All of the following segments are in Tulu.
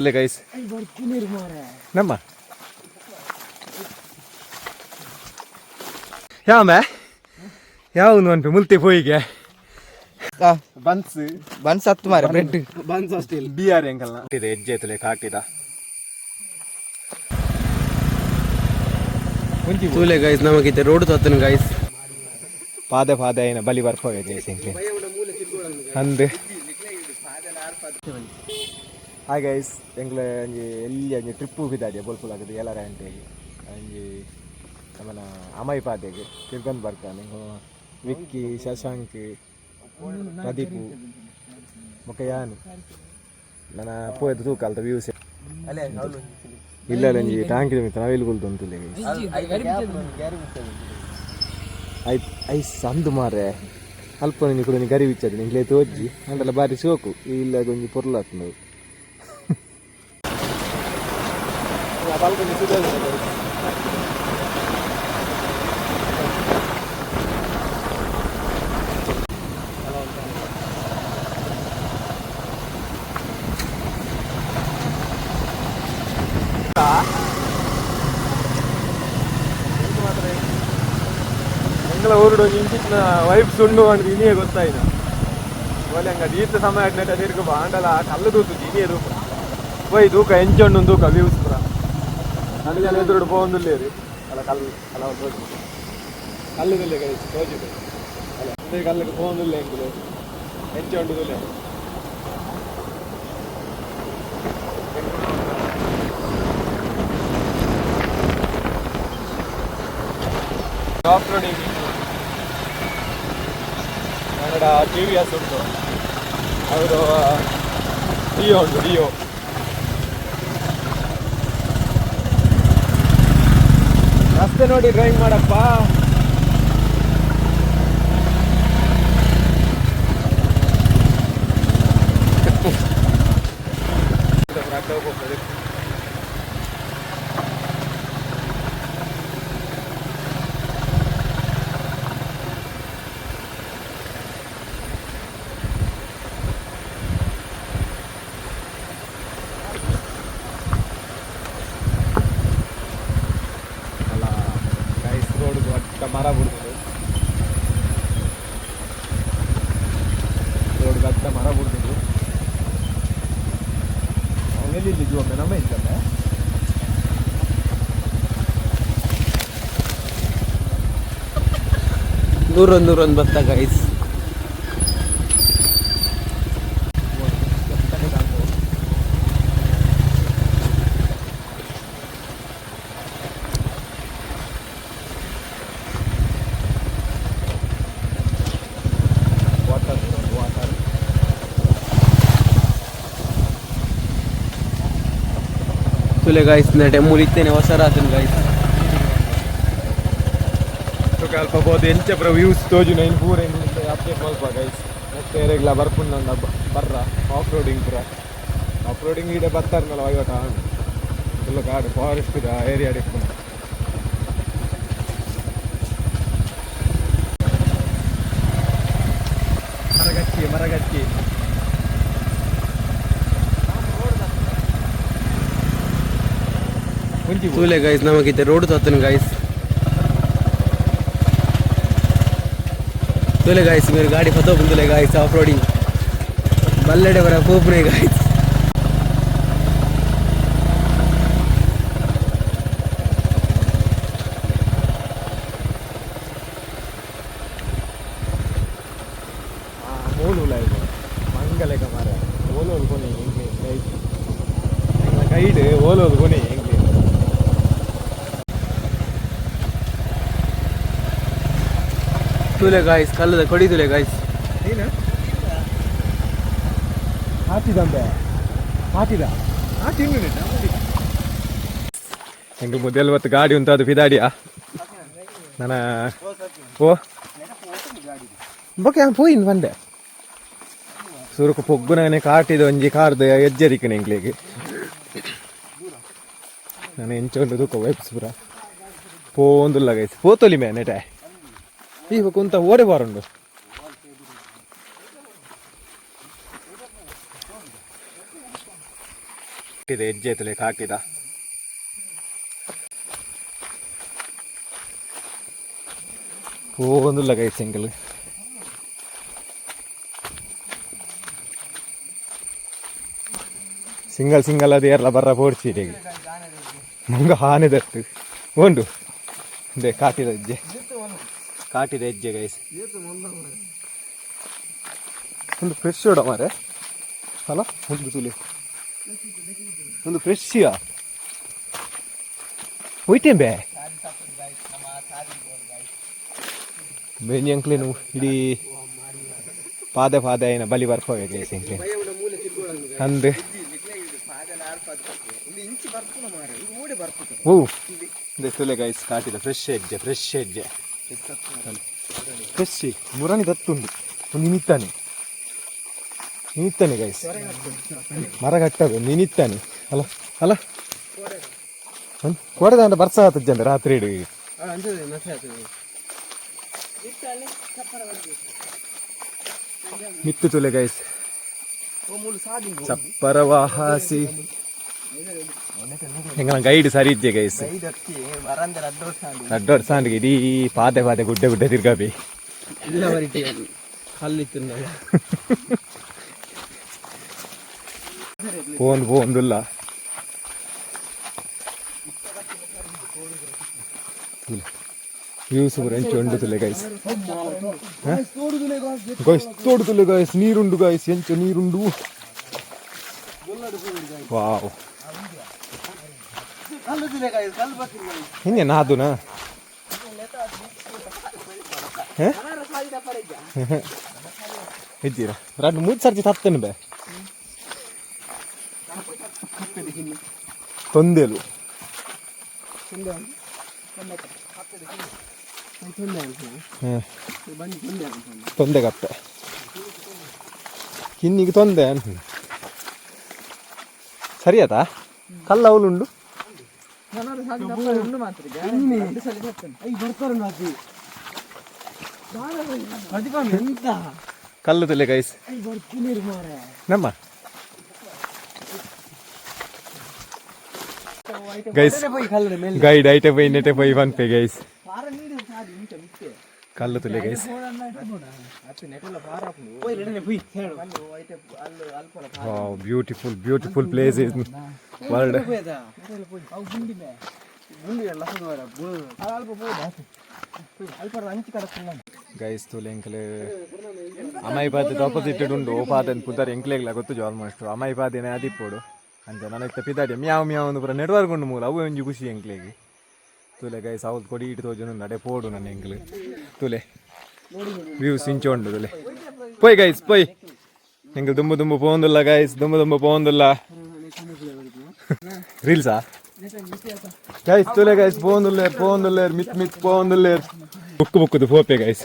ಇಲ್ಲ ಗೈಸ್, ನಮ್ಮ ಯಾಮ ಯಾವುದು ಅನ್ಪಿ ಮುಲ್ತಿ ಪೋಯಿಗೆ ಬನ್ಸ್. ಬನ್ಸ್ ಹತ್ತು ಮಾರೆ ಬ್ರೆಡ್. ಬಿ ಆರ್ ಎಂಕಲ್ನ ಇದೆ ಹೆಜ್ಜೆ ಐತಲೆ ಕಾಟಿದ. ತೂಲೆ ಗೈಸ್, ನಮಗಿತ್ತೆ ರೋಡ್ ತತ್ತನು ಗೈಸ್. ಪಾದೆ ಪಾದೆ ಏನ ಬಲಿ ಬರ್ಪೋಗೆ ಜಯಸಿಂಗ್ ಅಂದ್. ಹಾಯ್ ಗೈಸ್, ಎಂಗ್ಲ ಒಂಜಿ ಎಲ್ಲಿ ಒಂಜಿ ಟ್ರಿಪ್ ಹೋಗಿದ್ದಾಡಿ ಬೋಲ್ಪುಲ್ ಆಗಿದೆ ಎಲ್ಲರ ಅಂಟೇಗಿ ಒಂಜಿ ನಮ್ಮನ ಅಮೈ ಪಾದೆಗೆ ತಿರ್ಗೊಂದು ಬರ್ತಾನೆ. ವಿಕ್ಕಿ, ಶಶಾಂಕ್, ಪ್ರದೀಪು ಬೊಕ್ಕ ಯಾನು ನನ್ನ ಪೋಯ್ದು ತೂಕಲ್ತ ವ್ಯೂಸ್ ಇಲ್ಲ. ಒಂಜಿ ಟ್ಯಾಂಕ್ ಮಿತ್ತ ನಾವಿಲ್ಲಿ ಕುಲ್ದು ಐತ್ ಐಸ್ ಅಂದು ಮಾರೆ. ಅಲ್ಪ ಒಂಜಿ ಕೂಡ ಗರಿ ಬಿಚ್ಚದು ನಿಂಗ್ಲೇ ತೋಜ್ಜಿ ಅಂಡಲ ಬಾರಿ ಸೋಕು ಇಲ್ಲ ಒಂಜಿ ಪೊರ್ಲಾತ್ಂಡು. ಎಂಗಳ ಊರುಡು ಒಂಜಿ ಇಂಚಿತ್ತಿನ ವೈಬ್ಸ್ ಉಂಡು ಪಂಡ್ದ್ ಇನಿಯೇ ಗೊತ್ತಾಯಿನ. ಒಲೆ ಹಂಗ ಈತ ಸಮಯ ಆಡ್ನೆಟ ತಿರ್ಗು ಬಾಂಡಲ ಕಲ್ಲು ತೂತು ಇನಿಯೇ ತೂಪ ಪೋಯ್ ತೂಕ ಎಂಚ ಉಂಡು ತೂಕ ವ್ಯೂಸ್ ಪೂರ. ನಡು ಜನ ಎದುರುಡು ಪೋವೊಂದುಲ್ಲೇರು. ಅಲ್ಲ, ಕಲ್ಲು ಅಲ್ಲ, ತೋಜು ಕಲ್ಲು ತುಲ್ಲೆ ಗೈಸ್, ತೋಜುಡು ಅಲ್ಲ. ಉಂದೇ ಕಲ್ಲುಗ್ ಪೋವೊಂದುಲ್ಲೆ ಎಂಕುಲು. ಎಂಚ ಉಂಡು ತೂಲೆ. ಆಫ್ ರೋಡಿಂಗ್ ಕನ್ನಡ ಟಿವಿಎಸ್ ಉಂಟು, ಅವರು ಡಿಯೋ ಉಂಟು, ಡಿಯೋ. ರಸ್ತೆ ನೋಡಿ ಡ್ರೈವಿಂಗ್ ಮಾಡಪ್ಪ. ಅಲ್ಲ ಗೈಸ್, ರೋಡ್ ಅಡ್ಡ ಮರ ಬುಡ್ದು, ರೋಡ್ ಅಡ್ಡ ಮರ ಬುಡ್ದು. ಅವನೆಲ್ಲಿ ಜೀವೊಮ್ಮೆ ನಮ್ಮ ಇದ್ದಮ್ಮೆ. ದೂರ ದೂರ ಒಂದು ಬತ್ತ ಗೈಸ್. Water, water. ತೂಲೆ ಗೈಸ್, ನೆಟೆ ಮೂಲು ಇತ್ತೇನೆ ಹೊಸರಾತನು ಗೈಸ್. ಅಲ್ಪ ಬೋದು ಎಂಚ ಪೂರ ವ್ಯೂಸ್ ತೋಜುನ ಇನ್ ಪೂರ ಅಪ್ಡೇಟ್ ಮಲ್ಪ ಗೈಸ್. ಮತ್ತೆ ಎರೆಗ್ಲ ಬರ್ಪುಂಡ ಬರ್ರ. ಆಫ್ ರೋಡಿಂಗ್ ಪೂರ, ಆಫ್ ರೋಡಿಂಗ್ ಈಡೆ ಬರ್ತಾರನಲ್ಲ ಐವತ್ತ ಫುಲ್ ಕಾಡು, ಫಾರೆಸ್ಟ್ ಏರಿಯಾ ಇಪ್ಪುನ. ಮರಗಚ್ಚಿ ಮರಗಚ್ಚಿ. ಒಂಜಿ ತೂಲೆ ಗೈಸ್, ನಮಗಿತ್ತೆ ರೋಡ್ ತತ್ತನು ಗೈಸ್. ತೂಲೆ ಗೈಸ್, మీరు ಗಾಡಿ ಫತೋ ಬಂದುಲೆ ಗೈಸ್. ಆಫ್ ರೋಡಿಂಗ್ ಬಲ್ಲೆಡೆ ಬರ ಪೋಪುನೆ ಗೈಸ್. ಮೂಲು ಇದು ಮಂಗಲೆಕ ಮಾರ. ಓಲೋದು ಕೊನೆ ಎಂಗೆ ಗೈಡ್, ಗೈಡ್ ಓಲೋದು ಕೊನೆ ಎಂಗೆ. ತೂಲೆ ಗಾಯ್ಸ್, ಕಲ್ಲದ ಕೊಡಿ ತೂಲೆ ಗಾಯ್ಸ್. ಏನು ಹಾತಿದಂಬೆ ಹಾತಿದ ತಿಂದು. ಹೆಂಗೆ ಮೊದಲು ಮತ್ತು ಗಾಡಿ ಉಂಟು, ಅದು ಪಿದಾಡಿಯಾ ನನ್ನ. ಓ ಬೊಕೆ ಪೋಯಿನ್ ಬಂದೆ. ಸುರುಕು ಪೊಗ್ಗುನೇ ಕಾಟಿದ ಒಂಜಿ ಕಾರ್ದ ಎಜ್ಜರಿಕನೆ ಎಂಕ್ಲೆಗ್. ನಾನು ಎಂಚ ಉಂಡು ತೂಕ ವೈಪ್ಸ್ ಪೂರ ಪೋಂದುಲ್ಲ ಗೈಸ್. ಪೋತೊಲಿ ಮೇ ನೆಟೆ ಈ ಕುಂತ ಓಡೆ ಬಾರುಂಡು. ಕಾಟಿದ ಹೆಜ್ಜೆ ತುಲೆ ಕಾಟಿದ. ಹೋಗೊಂದಿಲ್ಲ ಗೈಸ್ ಎಂಕಲ್. ಸಿಂಗಲ್ ಸಿಂಗಲ್ ಅದು ಏರ್ಲ ಬರ್ರ ಪೋಡ್ಚಿ. ಮಂಗ ಆನೆ ದತ್ತು ಉಂಡು. ಅದೇ ಕಾಟಿದ ಹೆಜ್ಜೆ, ಕಾಟಿದ ಹೆಜ್ಜೆ ಗೈಸ್. ಒಂದು ಫ್ರೆಶ್ ಉಡ ಮಾರೆ ಅಲ್ಲ. ಒಂದು ತುಲೆ, ಒಂದು ಫ್ರೆಶ್ಶಿಯಾ ಹೋಯ್ತೇಂಬೆ. ಬೆಂಜಿ ಅಂಕ್ಲೇನು ಇಡೀ ಪಾದೆ ಪಾದೆ ಆಯ್ನ ಬಲಿ ಬರ್ಪವೆ ಗೈಸ್ ಎಂಕ್ಲೇನು ಅಂದ್. ಓ ತುಲೆ ಗೈಸ್, ಕಾಟಿದ ಫ್ರೆಶ್ ಹೆಜ್ಜೆ, ಫ್ರೆಶ್ ಹೆಜ್ಜೆ, ಫ್ರೆಶ್. ಮುರಣಿ ದತ್ತುಂಡು ಒಂದು ನಿಮಿತ್ತಾನೆ, ನಿಮಿತ್ತಾನೆ ಗೈಸ್. ಮರ ಕಟ್ಟದು ನಿನಿತ್ತಾನೆ ಅಲ್ಲ ಅಲ್ಲ. ಕೊಡದ ಬರ್ಸ ಆತಜ್ಜಂದೆ ರಾತ್ರಿ ಇಡು. ಮಿತ್ತು ತುಲೆ ಗೈಸ್, ಚಪ್ಪರವಾಹಾಸಿ. ಎಂಗನ ಗೈಡ್ ಸರಿ ಇಜ್ಜೆ ಗೈಸ್. ರಡ್ಡ್ ವರ್ಷ ಆಂಡ್ ಇಡೀ ಪಾದೆ ಪಾದೆ ಗುಡ್ಡೆ ಗುಡ್ಡೆ ತಿರ್ಗಾಬಿ. ಇಲ್ಲ ಬರಿಟಿ ಕಲ್ಲಿತ್ತು. ಫೋನ್ ಪೋಂದುಲ್ಲ. ವ್ಯೂಸ್ ಪೂರ ಎಂಚ ಉಂಡು ತುಲೆ ಗೈಸ್. ಗೈಸ್, ತೋಡು ತುಲೆ ಗೈಸ್, ನೀರುಂಡು ಗೈಸ್, ಎಂಚ ನೀರುಂಡು! ವಾವ್! ಹಿಂಗೆ ನಾದುನ ಇದ್ದೀರಾ? ರಡ್ಡು ಮೂರು ಸರ್ತಿ ತತ್ತನು ಬೇ ತೊಂದೆಲು. ತೊಂದೆ ಕಪ್ಪೆ ಕಿನ್ನಿಗೆ ತೊಂದೆ ಅಂತ ಸರಿ ಆತಾ. ಕಲ್ಲ ಅವಲುಂಡು. ಕಲ್ಲು ತುಲೆ ಗೈಸ್ ನಮ್ಮ ಗೈಸ್. ಗೈಡ್ ಐಟೆ ಪೋಯಿ ನೆಟೆ ಪೋಯಿ ಪನ್ಪೆ ಗೈಸ್. ಕಲ್ಲು ತುಲೆ guys. Wow, beautiful, beautiful place in world. Guys, ತೂಲೆ ಎಂಕಲೆ ಅಮೈಪಾದೆ ಆಪೋಸಿಟ್ ಉಂಡು. ಓ ಪಾದನ್ ಪುದರ್ ಎಂಕ್ಲೆಗ್ಲ ಗೊತ್ತುಜಿ. ಆಲ್ಮೋಸ್ಟ್ ಅಮೈಪಾದೆನೆ ಆದಿಪ್ಪೊಡು ಅಂಚ. ನನ ಇತ್ತೆ ಪಿದಾಡಿ ಮ್ಯಾವ್ ಮ್ಯಾವ್ ಒಂದು ಪೂರ ನೆಟ್ವರ್ಕ್ ಉಂಡು ಮೂಲ. ಅವು ಒಂಜಿ ಖುಷಿ ಎಂಕ್ಲೆಗ್. ತೂಲೆ ಗೈಸ್, ಅವ್ಲು ಕೊಡಿ ಇಟ್ಟು ತೋಜೊಂದು ನಡೆ ಪೋಡು ನನ್ನ ಎಂಕ್ಲು. ತೂಲೆ, ವ್ಯೂಸ್ ಇಂಚ ಉಂಡು ತೂಲೆ. ಪೋಯ್ ಗೈಸ್, ಪೋಯ್. ಎಂಕಲ್ ದುಂಬು ದುಂಬು ಪೋಂದುಲ್ಲ ಗೈಸ್, ದುಂಬು ದುಂಬು ಪೋಂದುಲ್ಲ. ರೀಲ್ಸಾ ಗೈಸ್? ತೂಲೆ ಗೈಸ್, ಪೋಂದುಲ್ಲೇರ್ ಪೋಂದುಲ್ಲೇರ್, ಮಿತ್ ಮಿತ್ ಪೋಂದುಲ್ಲೇರ್. ಬುಕ್ ಬುಕ್ಕುದು ಪೋಪೆ ಗೈಸ್,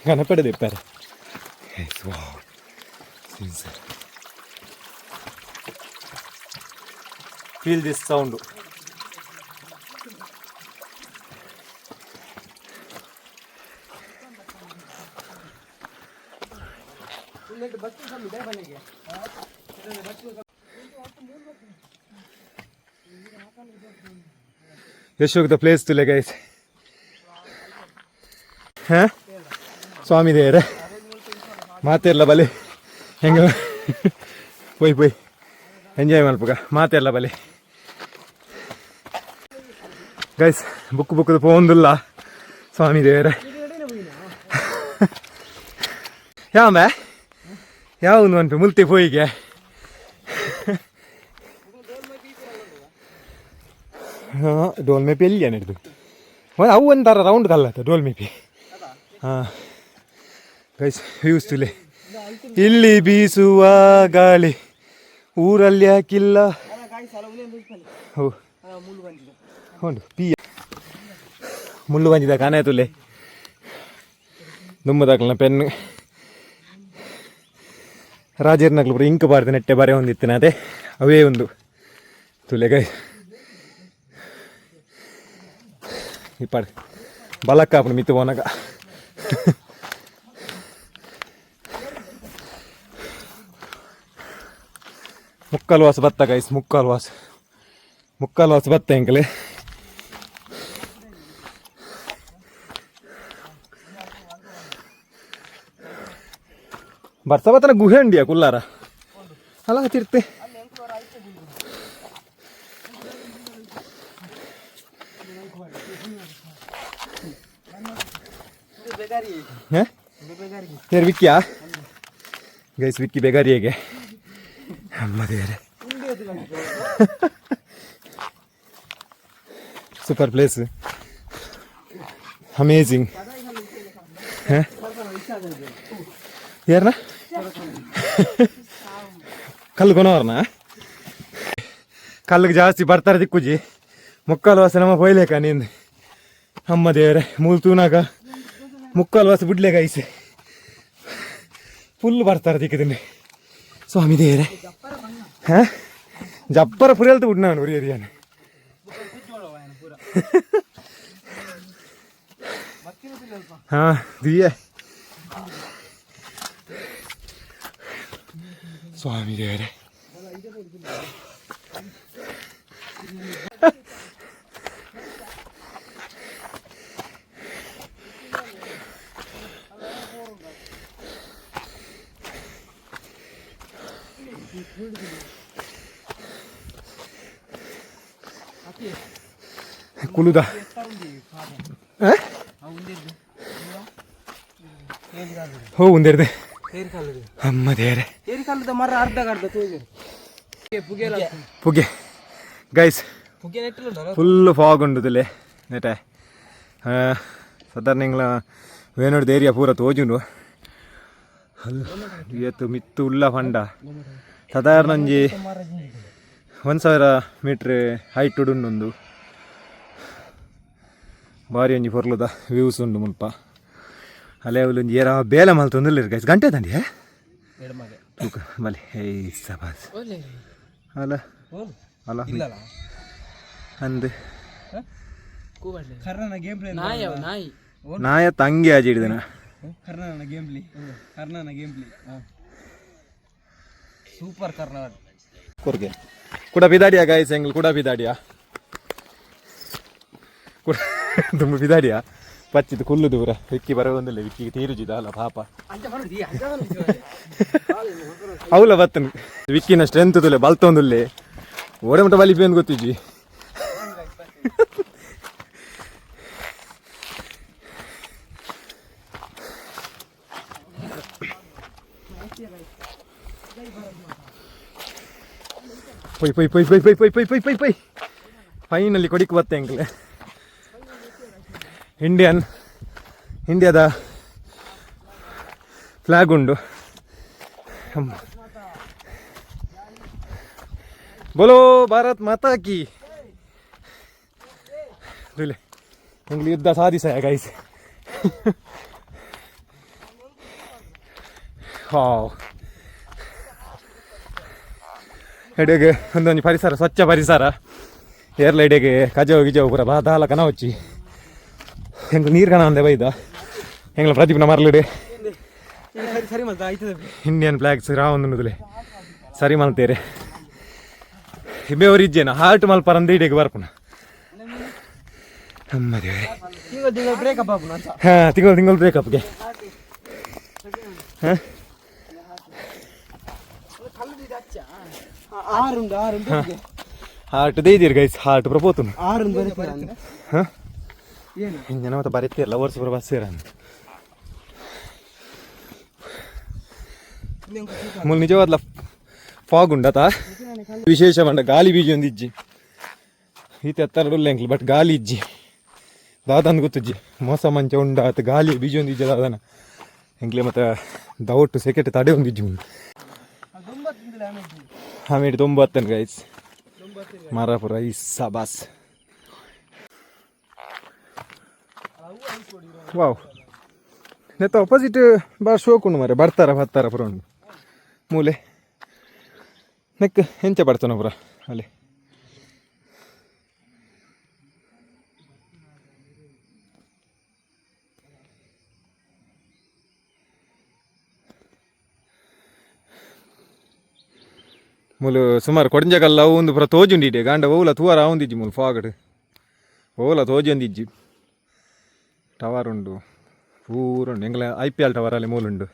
ಕನಪಡೆ ದಿಪ್ಪಾರೆ guys. Wow, sincere. Feel this sound. ಯಶೋಕ್ place ತುಲೆ ಗೈಸ್. ಹಾ ಸ್ವಾಮಿ ದೇವರೇ ಮಾತೆರ್ಲ ಬಲೆ ಹೆಂಗ. ಪೋಯ್ ಪೋಯ್, ಎಂಜಾಯ್ ಮಲ್ಪುಗ. ಮಾತೆರ್ಲ ಬಲೆ ಗೈಸ್. ಬುಕ್ ಬುಕ್ಕದ ಪೋಂದುಲ್ಲ. ಸ್ವಾಮಿ ದೇವರೇ, ಯಾವ ಯಾವ ಅನ್ಪೆ ಮುಲ್ತಿ ಪೋಯಿಗೆ. ಡೋಲ್ಮೆಪಿ ಎಲ್ಲಿ ಹಿಡಿದು ಅವು ಒಂಥರ ರೌಂಡ್ ಕಲ್ಲತ್ತ ಡೋಲ್ಮೆಪಿ. ಹಾಂ ಗೈಸ್, ವ್ಯೂಸ್ ತುಲೆ. ಇಲ್ಲಿ ಬೀಸುವ ಗಾಳಿ ಊರಲ್ಲಿ ಯಾಕಿಲ್ಲ? ಓ ಉಂಡು ಪಿ ಮುಳ್ಳು ಬಂದಿದ ಕಾಣೆ ತುಲೆ. ದುಮ್ಮದಾಕ್ಲನ ಪೆನ್ ರಾಜರ್ನಕ್ಲು ಪೂರ ಇಂಕ್ ಬಾರ್ದು ನೆಟ್ಟೆ ಬಾರೆ ಹೊಂದಿತ್ತಿನ ಅದೇ ಅವೇ ಒಂದು ತುಲೆ ಗೈ. ಇಪ್ಪಾಡು ಬಲಕ್ಕ ಆಪುಂಡು ಮಿತ್ತು ಪೋನಗ. ಮುಕ್ಕಾಲು ವಾಸ ಬತ್ತ ಗೈಸ್, ಮುಕ್ಕಾಲು ವಾಸ, ಮುಕ್ಕಾಲು ವಾಸ ಬತ್ತ ಎಂಕಲೆ. ಬರ್ತಾ ಬತ್ತನ ಗುಹೆ ಉಂಡಿಯಾ ಕುಲ್ಲಾರ ಅಲ್ಲ ತಿರ್ತೆ. ಯಾರು ವಿಕ್ಕಿಯಾ ಗೈಸ್? ವಿಕ್ಕಿ ಬೆಗಾರಿ ಹೇಗೆ? ಅಮ್ಮ ದೇವರೇ, ಸೂಪರ್ ಪ್ಲೇಸ್, ಅಮೇಝಿಂಗ್. ಯಾರನ ಕಲ್ಲು ಕೊನವರ್ನ ಕಲ್ಲಿಗೆ ಜಾಸ್ತಿ ಬರ್ತಾರೆ ದಿಕ್ಕುಜಿ. ಮುಕ್ಕಾಲು ವಾಸ ನಮ್ಮ ಪೊಯ್ಲೇಕ ನೀನು. ಅಮ್ಮ ದೇವರೇ, ಮೂಲು ತೂನಾಗ ಮುಕ್ಕಾಲು ವಾಸ ಬಿಡ್ಲೆ ಗೈಸ್. ಫುಲ್ ಬರ್ತಾರೆ ದಿಕ್ಕದಲ್ಲಿ. ಸ್ವಾಮಿ ದೇವರೇ, ಹಾಂ ಜಪ್ಪರ ಪುರಿಯಲ್ತು ಬಿಡ್ ನಾನು ಉರಿ ಏರಿಯಾನೆ. ಹಾಂ ದಿಯೆ ಸ್ವಾಮಿ ದೇವರೇ. ಕುಲುದ ಹೋ ಉಂದಿರ್ದೆ. ಅಮ್ಮ ದೇವರೇ. ಮರ ಅರ್ಧ ಅರ್ಧ ಪುಗೆ ಗೈಸ್, ಫುಲ್ ಫಾಗ್ ಉಂಡುದಿಲ್ಲೆ ನೆಟೆ. ಸಾಧಾರಣ ಎಂಗ್ಲ ವೇನೋಡ್ದ ಏರಿಯಾ ಪೂರ ತೋಜುಂಡು. ಏತು ಮಿತ್ತು ಉಲ್ಲ ಪಂಡ ಸಾಧಾರಣ ಒಂಜಿ 1000 ಮೀಟ್ರ್ ಹೈಟ್ ಉಂಡು. ಬಾರಿ ಒಂಜಿ ಪೊರ್ಲುದ ವ್ಯೂಸ್ ಉಂಡು ಮುಲ್ಪ. ಅಲೆ ಅವ್ಲು ಒಂಜಿ ಏರ ಬೇಲೆ ಮಲ್ತೊಂದುಲ್ಲೆರ್ ಗೈಸ್. ಗಂಟೆ ದಂಡಿ ತೂಕ ಬಲೆ. ಏಯ್ ಸಬಾಸ್, ಅಲ್ಲ ಅಲ್ಲ ಅಂದ್ ನಾಯ ತಂಗಿ ಆಜಿ ಹಿಡಿದನ. ಕರ್ನಾನ ಗೇಮ್ ಪ್ಲೇ, ಕರ್ನಾನ ಗೇಮ್ ಪ್ಲೇ ಸೂಪರ್ ಕರ್ನಾಟಕ. ಕೊರ್ಗೆ ಕುಡ ಬಿದಾಡಿಯಾ ಗಾಯ್ಸ್? ಎಂಗ್ಲು ಕುಡ ಬಿದಾಡಿಯಾ? ಕುಡ ತುಂಬ ಬಿದಾಡಿಯಾ? ಪಚ್ಚಿದ ಕುಲ್ಲು ದೂರ ವಿಕ್ಕಿ ಬರ ಒಂದಿಲ್ಲ. ವಿಕ್ಕಿಗೆ ತೀರುಜಿದ ಅಲ್ಲ ಪಾಪ. ಅವಲ ಬತ್ತನ್ ವಿಕ್ಕಿನ ಸ್ಟ್ರೆಂತ್ ತುಲೆ ಬಲ್ತೊಂದುಲ್ಲೆ. ಓಡೆ ಮಟ್ಟ ಬಲಿ ಬೇನ್ ಗೊತ್ತಿಜ್ಜಿ. ಪೊಯ್ ಪೊಯ್ ಪೊಯ್ ಪೊಯ್ ಪೊಯ್ ಪೊಯ್ ಪೊಯ್ ಪೊಯ್ ಪೊಯ್ ಪೊಯ್. ಫೈನಲಿ ಕೊಡಿಕ್ ಬತ್ತೆ ಅಂಕಲ್. ಇಂಡಿಯನ್ ಇಂಡಿಯಾದ ಫ್ಲಾಗ್ ಉಂಡು. ಅಮ್ಮ. ಬೋಲೋ ಭಾರತ್ ಮಾತಾ ಕಿ. ತುಲೆ ಎಂಗ್ಲು ಯುದ್ಧ ಸಾಧಿಸಾಯ ಗೈಸ್. ವಾವ್, ಎಡೆಗೆ ಒಂದೊಂದು ಪರಿಸರ, ಸ್ವಚ್ಛ ಪರಿಸರ. ಏರ್ಲ ಇಡೆಗೆ ಕಜವು ಗಿಜವು ಪೂರ ಬಾದಾಲ ಕನವಚ್ಚಿ. ಎಂಕ್ ನೀರು ಕಣ ಅಂದೆ ಬೈದ ಎಂಗ್ಲ ಪ್ರದೀಪ್ನ ಮರಲಿಡೆ. ಸರಿ ಸರಿ ಮಲ್ತ ಆಯ್ತದೆ. ಇಂಡಿಯನ್ ಫ್ಲಾಗ್ಸ್ ರಾವೊಂದು ಸರಿ ಮಲ್ತೇರೆ. ಇಬ್ಬೆವರು ಇಜ್ಜೇನ ಹಾರ್ಟ್ ಮಲ್ಪರಂದ ಇಡೆಗೆ ಬರ್ಪುನ. ಅಮ್ಮ ದೇವ್ರೆ. ತಿಂಗಳು ತಿಂಗಳು ಬ್ರೇಕಪ್ ಆಪುನ ಅಂತ. ಹಾಂ, ತಿಂಗಳು ತಿಂಗಳು ಬ್ರೇಕಪ್ಗೆ. ಹಾಂ. ಆರುಂಡು ಆರುಂಡು. ಹಾರ್ಟ್ ದೇದಿರ್ ಗೈಸ್, ಹಾರ್ಟ್ ಪ್ರಪೋತುನು. ಆರುಂಡು ಬರುತ್ತೆ. ಹಾಂ. ಏನು? ಇಂಜನ ಮತ್ತೆ ಬರೀತಿರಲ್ಲ ವರ್ಷ ಪೂರ ಬಸ್ ಇರ. ಮೂಲು ನಿಜವಾದ್ಲ ಫಾಗ್ ಉಂಡತ. ವಿಶೇಷ ಪಂಡ ಗಾಳಿ ಬೀಜ ಒಂದು ಇಜ್ಜಿ. ಈತ ಎತ್ತರ ಉಲ್ಲ ಬಟ್ ಗಾಳಿ ಇಜ್ಜಿ. ದಾದನ್ ಗೊತ್ತಿಜ್ಜಿ ಮೋಸ ಮಂಚ ಉಂಡಾತ. ಗಾಳಿ ಬೀಜ ಒಂದು ಇಜ್ಜಿ ದಾದನ ಎಂಕ್ಲೆ. ಮತ್ತೆ ದೌಟ್ ಸೆಕೆಟ್ ತಡೆ ಒಂದು ಇಜ್ಜಿ ಉಂಡು. ಆಮೇಲೆ ತೊಂಬತ್ತನ್ ಗೈಸ್ ಮಾರಾಪುರ is Abbas. Wow, ನೆತ್ತ ಅಪೋಸಿಟ್ ಬಾರ್ ಶೋಕ್ ಉಂಡು ಮಾರೆ. ಬರ್ತಾರ ಬರ್ತಾರ ಪುರ ಉಂಡು ಮೂಲೆ. ನೆಕ್ ಎಂಚ ಬರ್ತಾನ ಪುರ ಅಲ್ಲಿ. ಮೂಲು ಸುಮಾರು ಕೊಡಂಜಕಲ್ಲ ಅವು ಒಂದು ಪೂರ ತೋಜುಂಡು ಇಡೆ ಗಾಂಡ ಓಲ ತೂವರ ಆವೊಂದಿಜ್ಜಿ ಮೂಲು ಫಾಗಡ್ ಓಲ ತೋಜೊಂದಿಜ್ಜಿ. ಟವರ್ ಉಂಡು ಪೂರ ಉಂಡು. ಎಂಗ್ಲ ಐಪಿಎಲ್ ಟವರ್ ಅಲ್ಲಿ ಮೂಲುಂಡು.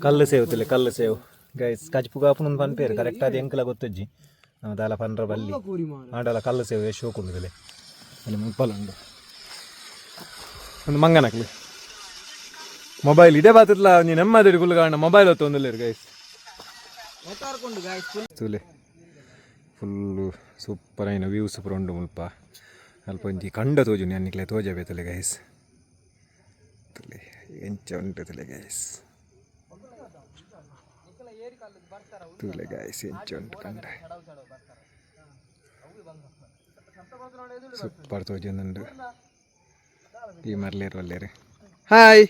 ಕಲ್ಲು ಸೇವ್ ತುಲೆ, ಕಲ್ಲು ಸೇವ್ ಗೈಸ್. ಕಜ್ಪು ಕಾಪುನ ಪನ್ಪೇರು, ಕರೆಕ್ಟ್ ಅದು ಎಂಕಲ ಗೊತ್ತಜ್ಜಿ. ನಮ್ಮ ದಾಲ ಪನ್ರ ಬಲ್ಲಿ ಆಂಡಲ ಕಲ್ಲು ಸೇವೆ ಶೋಕುಂಡು ತುಲೆ. ಅಲ್ಲಿ ಮುಪ್ಪಲ ಉಂಡು ಒಂದು ಮಂಗನಕ್ಲು. ಮೊಬೈಲ್ ಇದೇ ಬಾತಿತ್ಲ ಒಂಜಿ ನೆಮ್ಮದಿ ಕುಲ್ಲು ಕಾರಣ ಮೊಬೈಲ್ ಹೊತ್ತೊಂದುಲ್ಲೆರ್ ಗೈಸ್. ತೂಲೆ, ಫುಲ್ಲು ಸೂಪರ್ ಆಯಿನ ವ್ಯೂಸ್ ಪೂರ ಉಂಡು ಮುಲ್ಪ. ಅಲ್ಪ ಒಂಜಿ ಕಂಡ ತೋಜುಂಡು, ಅನ್ನಿಕ್ಲೆ ತೋಜವೆ ತುಲೆ ಗೈಸ್. ತುಲೆ ಎಂಚ ಉಂಟು ತುಲೆ ಗೈಸ್. ತೂಲೆ ಗೈಸ್, ಎಂಚ ಉಂಟು ಕಂಡ. ಸೂಪರ್ ತೋಜೊಂದುಂಡು. ಈ ಮರ್ಲೇರು ಒಲ್ಲೇರು. ಹಾಯ್.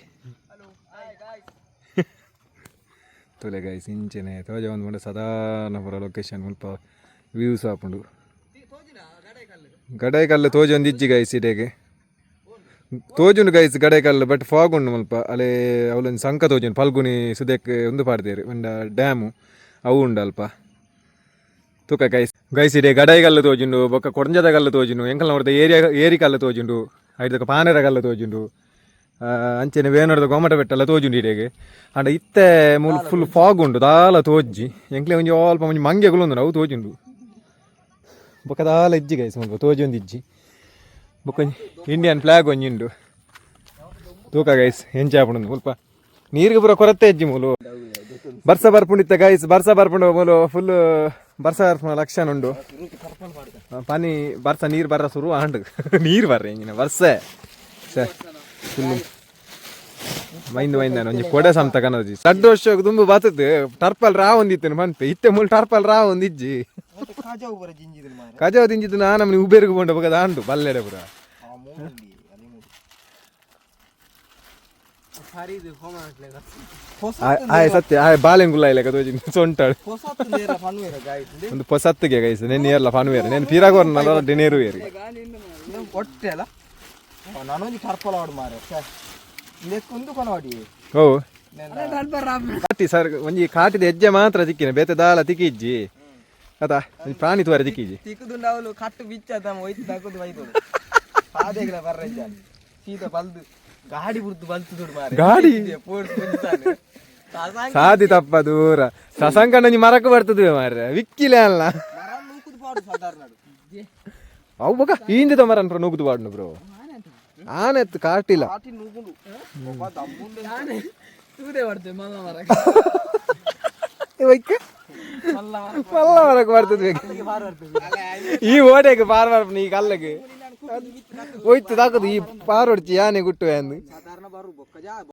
ತೂಲೆ ಗೈಸ್, ಇಂಚೆನೆ ತೋಜ ಒಂದು ಪಂಡ ಸಾಧಾರಣ ಪೂರ ಲೊಕೇಶನ್. ಮುಲ್ಪ ವ್ಯೂಸ್ ಆಪುಂಡು. ಗಡಾಯಿಕಲ್ಲು ತೋಜೊಂದಿಜ್ಜಿ ಗೈಸ್. ಇಡೆಗೆ ತೋಜುಂಡು ಗೈಸ್ ಗಡಾಯಿಕಲ್ಲು, ಬಟ್ ಫಾಗ್ ಉಂಡು ಮುಲ್ಪ. ಅಲೆ ಅವಲೊಂದು ಸಂಕ ತೋಜುಂಡು. ಫಲ್ಗುಣಿ ಸುದೆಕ್ ಉಂದು ಪಾಡ್ದೇರು ಒಂಡ ಡ್ಯಾಮು ಅವು ಉಂಡು ಅಲ್ಪ. ತೂಕ ಗೈಸ್. ಗೈಸ್, ಇಡೆ ಗಡಾಯಿಕಲ್ಲು ತೋಜುಂಡು, ಬೊಕ್ಕ ಕೊಡಂಜದ ಕಲ್ಲು ತೋಜುಂಡು, ಎಂಕಲ್ ನೋಡ್ದ ಏರಿಯಾ ಏರಿ ಕಲ್ಲು ತೋಜುಂಡು, ಐದಕ್ಕೆ ಪಾನೆರ ಕಲ್ಲು ತೋಜುಂಡು, ಅಂಚೆನೆ ವೇನೋಡ್ದ ಗೊಮ್ಮಟ ಬೆಟ್ಟೆಲ್ಲ ತೋಜುಂಡು ಇಡೆಗೆ. ಆಂಡ ಇತ್ತೆ ಮೂಲು ಫುಲ್ ಫಾಗ್ ಉಂಡು, ದಾಲ ತೋಜ್ಜಿ ಎಂಕ್ಲೆ. ಒಂಜಿ ಅಲ್ಪ ಒಂಜಿ ಮಂಗೆಗುಲು ಉಂಡು, ಅವು ತೋಜುಂಡು. ಬೊಕ್ಕ ದಾಲ ಇಜ್ಜಿ ಗೈಸ್, ಮುಲ್ಪ ತೋಜೊಂದು ಇಜ್ಜಿ. ಬೊಕ್ಕ ಒಂಜಿ ಇಂಡಿಯನ್ ಫ್ಲಾಗ್ ಒಂಜಿ ಉಂಡು. ತೂಕ ಗೈಸ್, ಎಂಚ ಆಪುಂಡು. ಮುಲ್ಪ ನೀರಿಗೆ ಪೂರ ಕೊರತೆ ಇಜ್ಜಿ ಮೂಲು. ಬರ್ಸ ಬರ್ಪುಂಡಿತ್ತ ಗೈಸ್, ಬರ್ಸ ಬರ್ಪುಂಡು. ಮೂಲು ಫುಲ್ ಬರ್ಸ ಬರ್ಪುನ ಲಕ್ಷಣ ಉಂಡು. ಪನಿ ಬರ್ಸ ನೀರು ಬರ್ರ ಶುರು ಆಂಡು. ನೀರು ಬರ್ರೆ ಇಂಜಿನ ಬರ್ಸ ಫುಲ್ ಮೈಂದು ಮೈಂದಾನ. ಒಂಜಿ ಕೊಡೆ ಸಮತ ಕನದಿ ಸಡ್ಡು ವರ್ಷಕ್ಕೆ ತುಂಬ ಬತ್ತದು. ಟರ್ಪಲ್ ರಾ ಒಂದಿತ್ತೇನೆ ಪನ್ಪೆ ಇತ್ತೆ. ಮೂಲು ಟರ್ಪಲ್ ರಾ ಒಂದಿಜ್ಜಿ. ಕಾಜಾವು ಬರ ಜಿಂಜಿದಿನ ಮಾರೆ. ಕಜಾವ್ ತಿಂಜಿದ್ದು ನಾ ನಮ್ಮನೆ ಉಬೇರಿಗೆ ಬೋಂಡ ಬೊಕ ದಾಂಡು ಬಲ್ಲೆಡೆ ಪೂರ. ಆ ಮೂಡಿ ಅಲ್ಲಿ ಮೂಡಿ. ಆಯ್ ಸತ್ಯ, ಆಯ್ ಬಾಲೆಂಗುಲ್ಲ ಇಲ್ಲ ತೋಜಿ ಸೊಂಟಾಳು. ಹೊಸತ್ತು ನೇರ ಪನ್ವೇರ ಗಾಯ್ಸ್. ಒಂದು ಪೊಸತ್ತಿಗೆ ಗೈಸ್. ನೆನ್ ಏರ್ಲ ಫಾನುವೇರ್ ನೆನ್ ಪಿರಾಗೋರ್ ನಲ್ಲ ಡಿನೇರು ಏರಿ. ಹೊಟ್ಟೆ ಅಲ್ಲ, ನಾನೊಂಜಿ ಟರ್ಪಲ್ ಆಡು ಮಾರೆ. ಇಂದಕ್ಕೆ ಕೊನವಾಡಿ. ಓ ಕಾಟಿ ಸರ್, ಒಂಜಿ ಕಾಟಿದ ಹೆಜ್ಜೆ ಮಾತ್ರ ತಿಕ್ಕಿನ, ಬೇತೆ ದಾಲ ತಿಕ್ಕಿಜ್ಜಿ ಅತಾ. ಒಂಜಿ ಪ್ರಾಣಿ ತುವರೆ ತಿಕ್ಕಿಜ್ಜಿ. ತಿಕ್ಕುದುಂಡವಲು ಕಟ್ಟು ಬಿಚ್ಚ ತಮ್ಮ ಒಯ್ತು ತಕ್ಕುದು ಒಯ್ತು ಪಾದೆಗಳ ಬರ್ರ ಸೀದಾ ಬಲ್ದು ಗಾಡಿ ಬುರ್ದು ಬಲ್ತು ದುಡ್ಡು ಮಾರೆ. ಗಾಡಿ? ಸಾದಿ ತಪ್ಪ ದೂರ ಸಸಂಕಣ್ಣ ಮರಕ್ಕೆ ಬರ್ತದೆ ಮಾರ್ರೆ, ವಿಕ್ಕಿಲೆ ಅಲ್ಲ. ಮರ ನೂಕುದು ಪಾಡು ಸಾಧಾರಣ. ಅವು ಬೊಕ ಈಂಜದ ಮರ ಅನ್ಪ್ರ ನೂಕುದು ಪಾಡ್ನು ಬ್ರೋ. ಆನೆತ್ತು ಕಾಟಿಲ್ಲ. ಕಾಟಿ ನೂಕುಂಡು ಒಬ್ಬ ದಮ್ಮುಂಡು. ಒಯ್ಕ ಮಲ್ಲ ಮರಕ್ಕೆ ಬರ್ತದೆ. ಈ ಓಡೆಗೆ ಪಾರ್ ಬರ್ಪುನ ಈ ಕಲ್ಲಗೆ ಹೋಯ್ತು ತಾಕದು ಈ ಪಾರೊಡ್ಚಿ ಯಾನೆ ಗುಟ್ಟು ಅಂದು. ಸಾಧಾರಣ ಬರು ಬೊಕ್ಕ ಜಾ.